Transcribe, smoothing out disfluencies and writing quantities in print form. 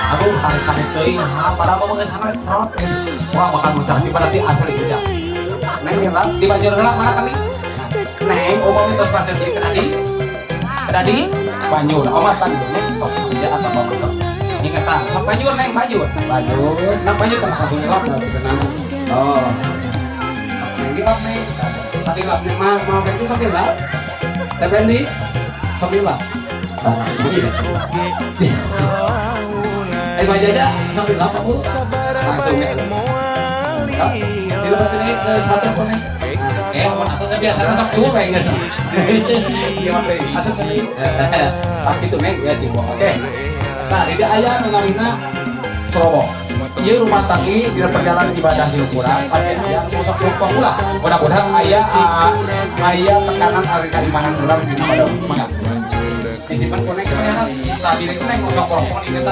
Aduh, tarik-tarik teuing, ha, padahal mah geus sana serot. Wah, bakal muncul di berarti asli tidak. Neng heula, di banjur heula mana kami? Neng, upami tos pasir di tadi. Tadi banjur, omat banjur neng sok kerja atau apa sok. Ingat tah, sok banjur neng banjur. Banjur, nah banjur kan langsung ngelap tenang. Oh. Neng dilap neng. Tadi lap neng mah mau itu sok dilap. Teh Fendi, sok dilap. Nah, ini. Eh, Pak Jaja, sok dilap aku. Langsung ya. Di ini ke sepatu apa neng? Eh, apa atau biasanya sok cul kayak geus. Iya mah teh. Asup deui. Pas gitu neng ya sih, oke. Nah, di dieu aya nu namina Surabaya. Ieu rumah tanggi di perjalanan ibadah di ukuran pasti aya nu sok lupa ulah. Mudah-mudahan aya aya tekanan ari keimanan urang dina pada mangga. Disimpan ku neng. Tadi itu neng sok korokon ingetan.